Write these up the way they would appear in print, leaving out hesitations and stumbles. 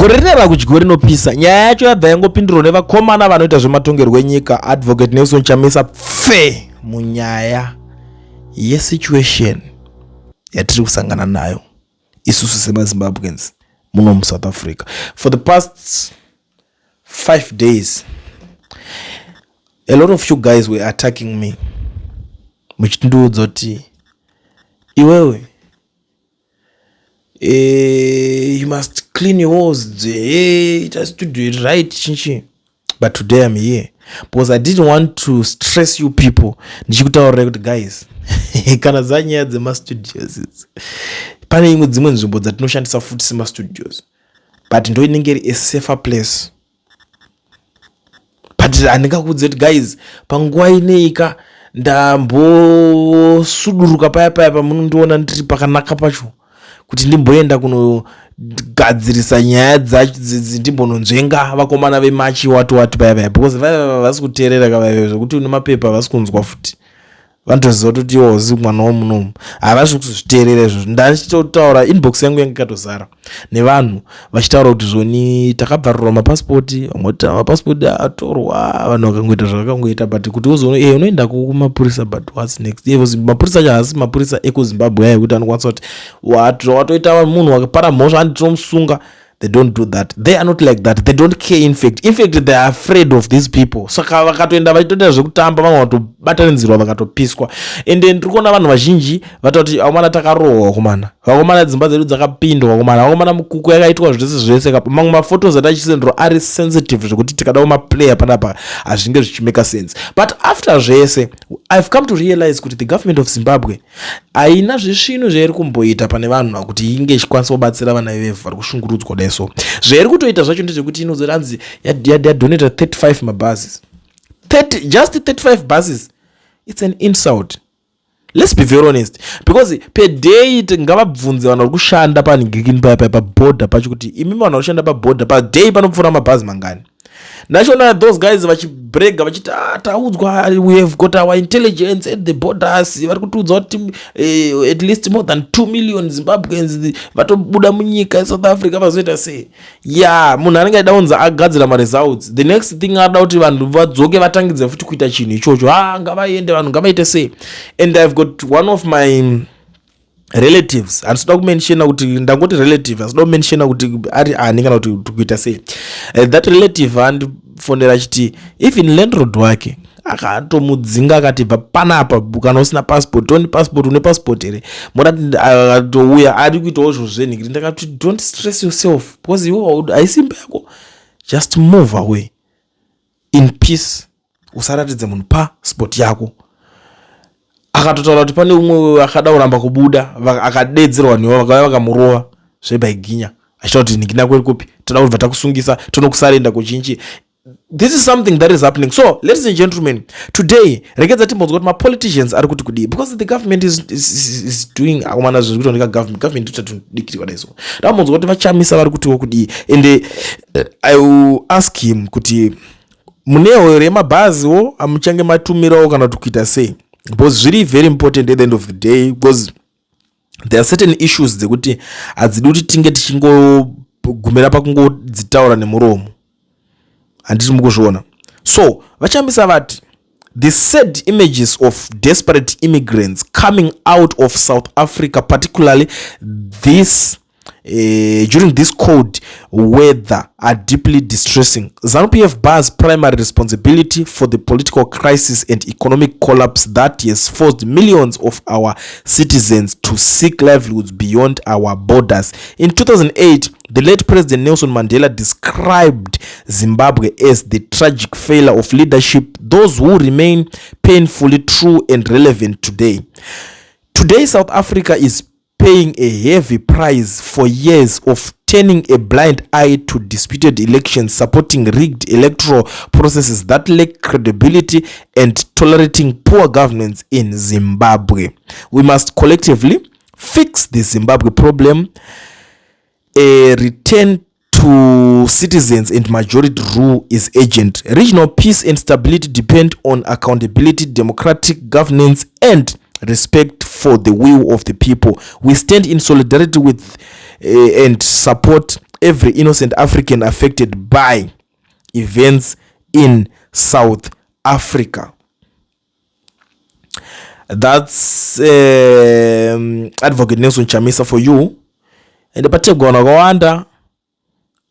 Gore rine rakudyiwa rinopisa. Nyaya yacho yabva yangopindurwa nevakomana vanoita zvematongerwo enyika, Advocate Nelson Chamisa pfe munyaya yesituation yatiri kusangana nayo isusu semaZimbabweans muno muSouth Africa. For the past 5 days, a lot of you guys were attacking me muchindiudza kuti iwewe, you must clean your walls, hey, just to do it right, chinchi. But today I'm here because I didn't want to stress you people ndichikutaurirai kuti guys, kana dzanyaya dzemastudios idzi, pane imwe dzimwe nzvimbo dzatinoshandisa futi semastudios, but ndo inenge iri a safer place. But handingakuudze kuti guys, panguva ineika ndambosuduruka paya paya pamunondiona ndiri pakanaka pacho kuti ndimboenda kunogadzirisa nyaya dzacho, ndimbononzvenga vakomana vemachi wati wati paya paya, because vaiva vasi kuteerera kavaiva zvekuti une mapepa vasi kunzwa futi, vanotoziva kuti iwo uzi mwana wamunomu, havasi kuzviteerera izvozvo. Ndachitotaura, inbox yangu yange ikatozara nevanhu vachitaura kuti zvoni takabvarurwa mapasipoti, vamwe kuti mapasipoti atorwa, vanhu vakangoita zvavakangoita. But kuti uzono unoenda kumapurisa, but what's next? Mapurisa acho haasi mapurisa ekuZimbabwe aya ekuti anokwanisa kuti watoita munhu wakapara mhosva, andi tinomusunga. They don't do that. They are not like that. They don't care. In fact they are afraid of these people. Saka vakatoenda vachitoita zvekutamba, vamwe vatobatanidzirwa, vakatopiswa. Ende ndiri kuona vanhu vazhinji vatoti, "Vakomana, takarohwa, vakomana, vakomana, dzimba dzedu dzakapindwa, vakomana, vakomana, mukuku yakaitwa zvese zvese." Mamwe maphotos atachisendero ari sensitive zvekuti tikada kumaplayer panapa hazvinge zvichimake sense. But after zvese, I've come to realize kuti the government of Zimbabwe haina zvisvinu zvairi kumboita pane vanhu kuti inge ichikwanisa kubatsira vana vevhu vari kushungurudzwa kudai. So zvairi kutoita zvacho ndezvekuti inozoranzi yadonata 35 mabhazi, 30, just 35 buses. It's an insult, let's be very honest, because per day ngavabvunze vanhu vari kushanda panhingikini paya paya pabhodha pacho kuti imi vanhu vari kushanda pabhodha, paday panopfuura mabhazi mangani? Ndachiona those guys vachibrega vachiti, "Ah, taudzwa, we have got our intelligence at the borders, vari kutiudza kuti at least more than 2 million Zimbabweans vatobuda munyika yeSouth Africa." Vazoita sei? Ya, munhu anenge aida kunzi agadzira maresults, the next thing ada kuti vanhu vadzoke vatangidze futi kuita chinhu ichocho. Ah, ngavaende vanhu, ngavaite sei. And I've got one of my relatives, handisida kumentiona kuti, ndangoti relative, handisida kumentiona kuti ari ani kana kuti kuita sei. That relative andifonera achiti even landlord wake akatomudzinga akati, "Bva panapa kana usina passport, oni passport, une passport here?" Morati akatouya ari kuitawo zvo zvenhikiri. Ndakati, "Don't stress yourself because iwe haisi imba yako. Just move away in peace, usaratidze munhu passport yako." Akatotaura kuti pane umwe akada kuramba kubuda, akadedzerwa newo, vakauya vakamurova zvebaiginya, achitaura kuti, "Nhingina kweri kupi? Toda kubva takusungisa, tonokusarenda kuchinchi." This is something that is happening. So ladies and gentlemen, today regedza timbonzwa kuti mapoliticians ari kuti kudii, because the government is doing, akomana, zviri kutooneka government itatodikiri kwadai. So ndambonzwa kuti vaChamisa vari kutiwo kudii, and I will ask him kuti munewo here mabhaziwo amuchange matumirawo kana kuti kuita sei, because zviri very important at the end of the day, because there are certain issues dzekuti hadzidi kuti tinge tichingogumira pakungodzitaura nemuromo. Handiti mukuzviona? So vaChamisa vati, "The sad images of desperate immigrants coming out of South Africa, particularly this during this cold weather, are deeply distressing. ZANU-PF bears primary responsibility for the political crisis and economic collapse that has forced millions of our citizens to seek livelihoods beyond our borders. In 2008, the late President Nelson Mandela described Zimbabwe as the tragic failure of leadership. Those who remain painfully true and relevant today. Today, South Africa is paying a heavy price for years of turning a blind eye to disputed elections, supporting rigged electoral processes that lack credibility, and tolerating poor governance in Zimbabwe. We must collectively fix the Zimbabwe problem. A return to citizens and majority rule is urgent. Regional peace and stability depend on accountability, democratic governance, and respect for the will of the people. We stand in solidarity with and support Every innocent African affected by events in South Africa. That's Advocate Nelson Chamisa for you. Ende pategwa vanhu vakawanda.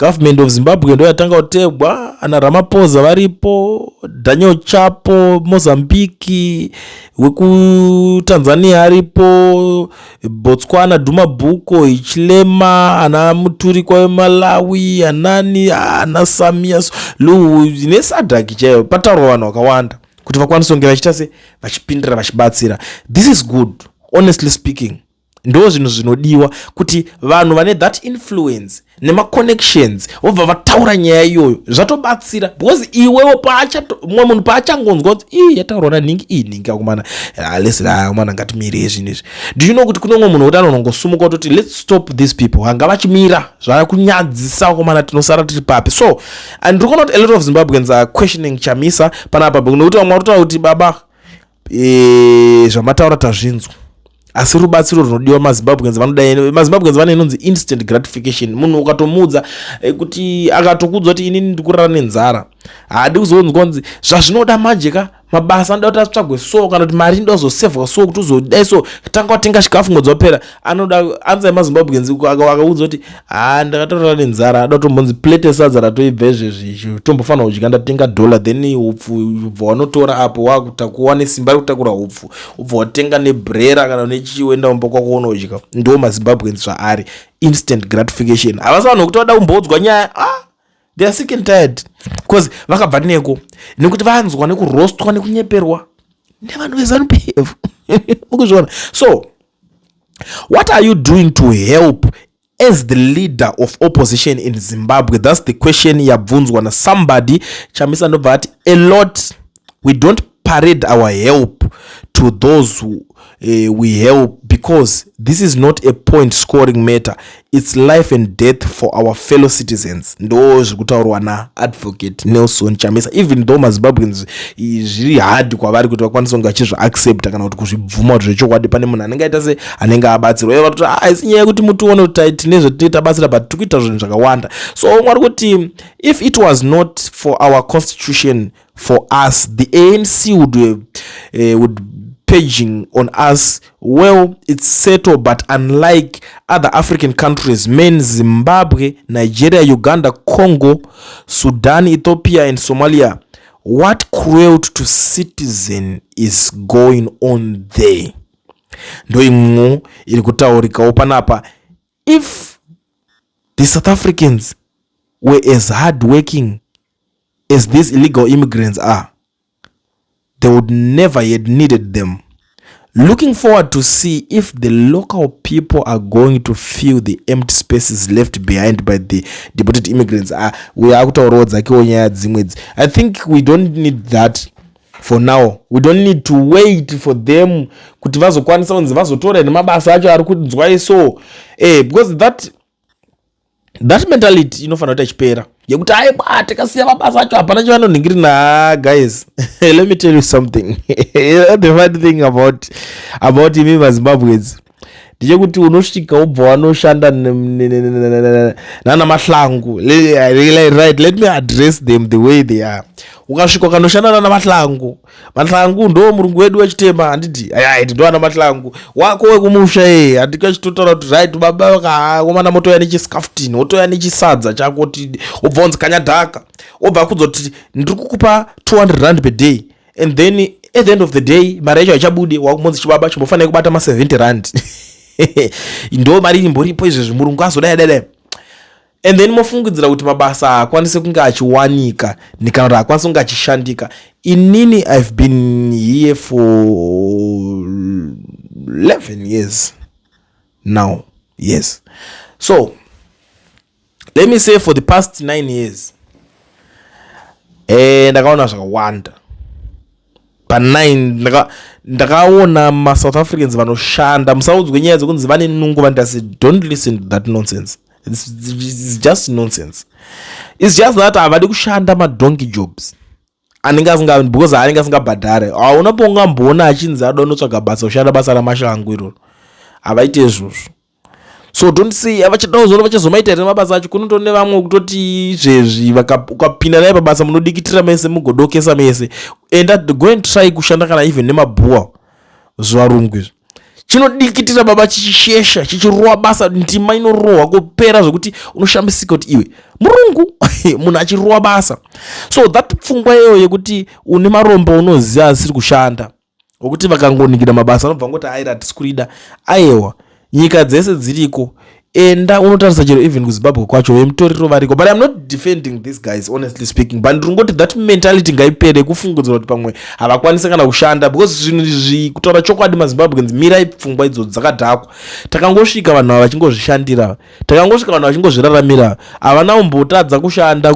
Government of Zimbabwe ndo yatanga kutegwa. Ana Ramaphosa varipo, Daniel Chapo Mozambique, wekuTanzania aripo, Botswana Duma Boko, Hichilema, ana Muturikwa weMalawi, anani, ana Samia Suluhu neSADC chaiyo. Pataurwa vanhu vakawanda kuti vakwanise kunge vachiita se vachipindira, vachibatsira. This is good, honestly speaking. Ndo zvinhu zvinodiwa, kuti vanhu vane that influence nemaconnections vobva vataura nyaya iyoyo, zvatobatsira, because iwewo mumwe munhu paachangonzwa kuti ii yataurwa nanhingi, ii nhingi akomana, listen, akomana, ngatimirei zvinhu izvi. Do you know kuti kune umwe munhu wekuti anonongosumuka kutoti, "Let's stop these people, hanga vachimira zvava kunyadzisa, akomana, tinosara tiri papi?" So, and ndiri kuona kuti a lot of Zimbabweans are questioning Chamisa panapa, nekuti vamwe vari kutaura kuti, "Baba, zvamataura tazvinzwa, asi rubatsiro runodiwa, maZimbabweans vanoda." MaZimbabweans vane inonzi instant gratification. Munhu ukatomuudza kuti, akatokuudza kuti, "Inini ndikurara nenzara," haadi kuzonzwa kunzi zvazvinoda manje ka, mabasa anoda kuti atsvagwe so, kana kuti mari inoda kuzosevhwa so, kuti uzodai so, tanga watenga chikafu mwedzi wapera. Anoda anzai maZimbabweans akaudza kuti, "Ha, ndakatorara nenzara," ada kutombonzi plate sadza ratoibva izvezvi, tombofanira kudya, ndatenga dollar, then upfu ubva wanotora apo, wakutakuwa nesimba rekutakura upfu, ubva watenga nebrera kana nechiwenda mumba kwako, unodya. Ndo maZimbabweans zvaari, instant gratification. Havasi vanhu vekuti vada kumboudzwa nyaya. Ah, they are sick and tired, because vakabva neko nekuti vanzwa nekurostwa nekunyeperwa nevanhu veZANU PF, ukuzviona. So what are you doing to help as the leader of opposition in Zimbabwe? That's the question yabvunzwa nasomebody. Chamisa ndobva ati, "A lot. We don't parade our help to those who we help, because this is not a point scoring matter. It's life and death for our fellow citizens." Ndo zviri kutaurwa naAdvocate Nelson Chamisa, even though maZimbabweans zviri hard kwavari kuti vakwanise kunge vachizviaccepta kana kuti kuzvibvuma kuti zvechokwadi pane munhu anenge aita se anenge abatsirwa. Ivo vatoti, "Haisi nyaya yekuti mutione kuti tine zvatinenge tabatsira, but tiri kuita zvinhu zvakawanda." So umwe ari kuti, "If it was not for our constitution, for us, the ANC would paging on us. Well, it's settled, but unlike other African countries, men, Zimbabwe, Nigeria, Uganda, Congo, Sudan, Ethiopia and Somalia, what cruelty to citizen is going on there?" Ndo imwe iri kutaurikawo panapa. If the South Africans were as hard working as these illegal immigrants are, they would never yet needed them. Looking forward to see if the local people are going to fill the empty spaces left behind by the deported immigrants. We are kutaurawo dzakewo nyaya dzimwe. I think we don't need that for now. We don't need to wait for them kuti vazokwanisa kunzi vazotora nemabasa acho ari kunzwai. So because that mentality inofanira kuti ichipera, yekuti aiwa, tikasiya mabasa acho hapana chavanonhingiri. Na guys, let me tell you something. The funny thing about imi maZimbabweans ndechekuti unosvika wobva wanoshanda nana Mahlangu. Right, let me address them the way they are. Ukasvika ukanoshanda nana Mahlangu, Mahlangu ndo murungu wedu wechitema, handiti? Aiti ndo ana Mahlangu wako wekumusha e, handikachitotaura kuti, right, baba komana, motoya nechiscaftin, wotoya nechisadza chako, ti wobva wanzi kanyadhaka, wobva akudzoti, "Ndiri kukupa R200 per day," and then at the end of the day mari yacho haichabude. Wakumonzi, "Chibaba, chimbofanira kubata ma70 rand, ndo mari imboripo izvezvi, murungu azodai dai dai." And then mofungidzira kuti mabasa haakwanisi kunge achiwanika kana kuti haakwanisi kunge achishandika. Inini I've been here for 11 years now. Yes, so let me say for the past 9 years, ndakaona zvakawanda. Pa9 ndakaona maSouth Africans vanoshanda. Musaudzwe nyaya dzekunzi vane nungo vandasi. Don't listen to that nonsense. It's just nonsense. It's just that havadi kushanda madonkey jobs anenge asinga, because anenge asingabhadhare. Hauna paungamboona achinzi ada unotsvaga basa, kushanda basa ramashango iroro. Havaite izvozvo. So don't say havachada kuzoona vachazomaita here mabasa acho. Kunoto nevamwe kutoti izvezvi ukapinda naye pabasa, munodikitira mese, mugodokesa mese. Enda, go and try kushanda kana even nemabhuwa, zvivarungu izvi. Chinodikitira baba, chichishesha, chichirowa basa, ndima inorohwa kupera zvekuti unoshamisika kuti iwe murungu, munhu achirowa basa. So that pfungwa iyoyo yekuti une marombo unoziva asiri kushanda, wekuti vakangonikira mabasa anobva ngoti aira hatisi kurida. Aiwa, nyika dzese dziriko. Enda unotarisa chero even kuZimbabwe kwacho, vemutoriro variko. But I'm not defending these guys, honestly speaking, but ndiri ngoti that mentality ngaipere, kufungudzira kuti pamwe havakwanisi kana kushanda, because zvinhu izvi, kutaura chokwadi, maZimbabweans, mirai pfungwa idzodzo dzakadhakwa. Takangosvika vanhu ava vachingozvishandira, takangosvika vanhu vachingozviraramira. Havana kumbotadza kushanda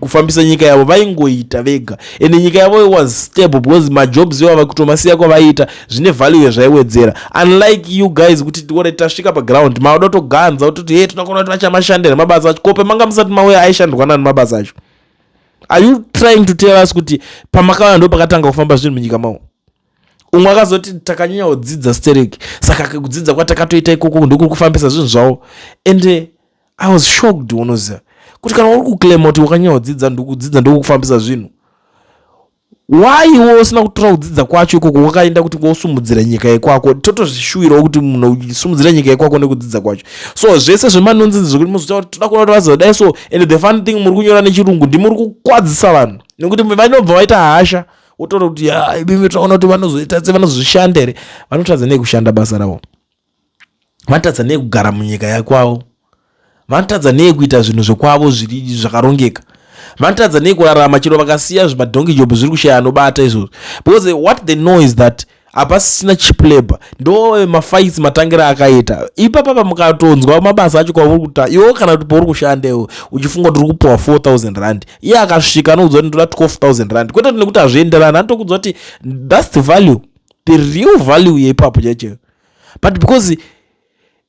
kufambisa nyika yavo, vaingoita vega. Ende nyika yavo was stable because majobs ivo kutomasiya kwavaiita zvine value zvaiwedzera, unlike you guys kuti ore tasvika paground mauda kutoganza kutoti he, toda kuona kuti vachamashandira mabasa acho. Kope manga musati mauya, aishandwa nani mabasa acho? Are you trying to tell us kuti pamakauya ndo pakatanga kufamba zvinhu munyika mavo? Umwe akazoti takanyanya kudzidza stereki, saka kudzidza kwatakatoita ikoko ndokuri kufambisa zvinhu zvavo. And I was shocked. Unoziva kuti kana uri kuclaima kuti wakanyanya kudzidza, ndokudzidza ndokufambisa zvinhu, why iwe usina kutora kudzidza kwacho ikoko wakaenda kuti wosumudzira nyika yekwako? Totozvishuwirawo kuti munhu usumudzira nyika yekwako nekudzidza kwacho. So zvese zvemanonsense zvekuti muzotaura kuti toda kuona kuti vazodai so. And the funny thing, muri kunyora nechirungu, ndimuri kukwadzisa vanhu, nekuti vanobva vaita hasha, wotaura kuti ya, imi toona kuti vanozoita se vanozozvishanda here? Vanotadza nei kushanda basa ravo? Vanotadza nei kugara munyika yakwavo? Vanotadza nei kuita zvinhu zvekwavo zviri zvakarongeka? Vanotadza nei kurarama chero vakasiya zvimadonkey job zviri kushaya anobata izvozvo? Because what they know is that hapasisina cheap labor. Ndo mafights matangira akaita ipapapa. Mukatonzwa mabasa acho kwauri kuta iwo, kana kuti pauri kushanda iwo, uchifunga kuti uri kupiwa 4000 rand, iye akasvika anokuudza kuti ndoda 12,000 rand. Kwete kuti nekuti hazvienderani, anotokuudza kuti that's the value, the real value yeipapo chaicho. But because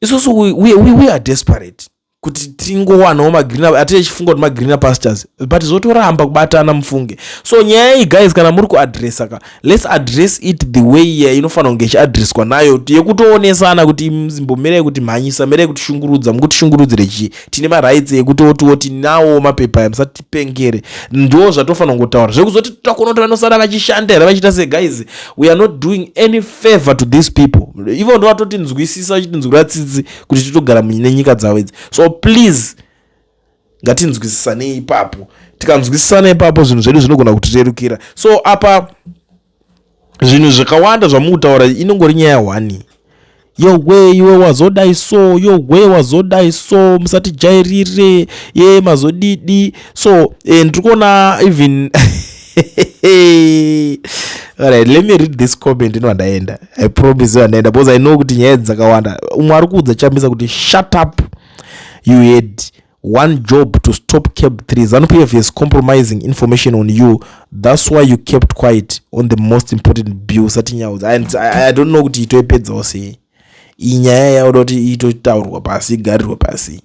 isusu we are desperate kuti tingowanawo magreener, atichifunga kuti magreener pastures, but zvotoramba kubatana mufunge. So nyaya iyi, guys, kana muri kuadressa ka, let's address it the way inofanira kunge ichiadresswa nayo, yekutoonesana kuti mbomirai kuti mhanyisa, mirai kutishungurudza. Mukutishungurudzire chii? Tine marights ekutotiwo tinawo mapepa aya, musatipengere. Ndo zvatofanira kungotaura. Zvekuzoti toda kuti vanosara vachishanda here, vachiita se, guys, we are not doing any favor to these people. Ivo ndo vatotinzwisisa, vachitinzwira tsitsi kuti titogara nenyika dzavo idzi. So please, ngatinzwisisanei ipapo. Tikanzwisisana ipapo, zvinhu zvedu zvinogona kutirerukira. So apa zvinhu zvakawanda zvamukutaura inongori nyaya one. Yowe, iwe wazodai so, yowe wazodai so, musatijairire ye mazodidi. So ndiri kuona even, alright, let me read this comment ino handaenda. I promise you handaenda, because I know kuti nyaya dzakawanda. Umwe ari kuudza Chamisa kuti, "Shut up, you had one job to stop CAB 3. ZANU PF is compromising information on you. That's why you kept quiet on the most important bill." Satinyaudza. And I don't know kuti itoipedzawo sei iyi nyaya. Yauda kuti itotaurwa pasi, igarirwe pasi.